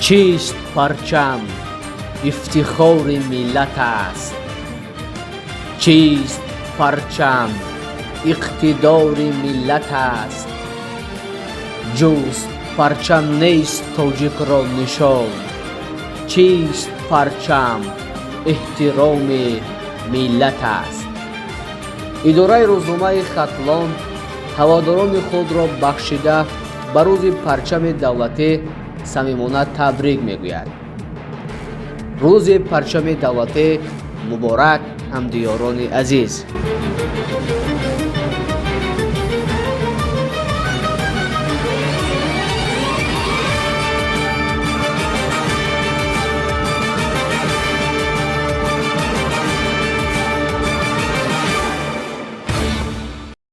Чист парчам? Ифтихори миллат аст. Чист парчам? Иқтидори миллат аст. Ҷуз парчам нест тоҷикро нишон. Чист парчам? Эҳтироми миллат аст. Идораи рӯзномаи «Хатлон» ҳаводорони худро бахшида ба Рӯзи парчами давлатӣ самимона табрик мегӯяд. Рӯзи парчами давлатӣ муборак, ҳамдиёрони азиз!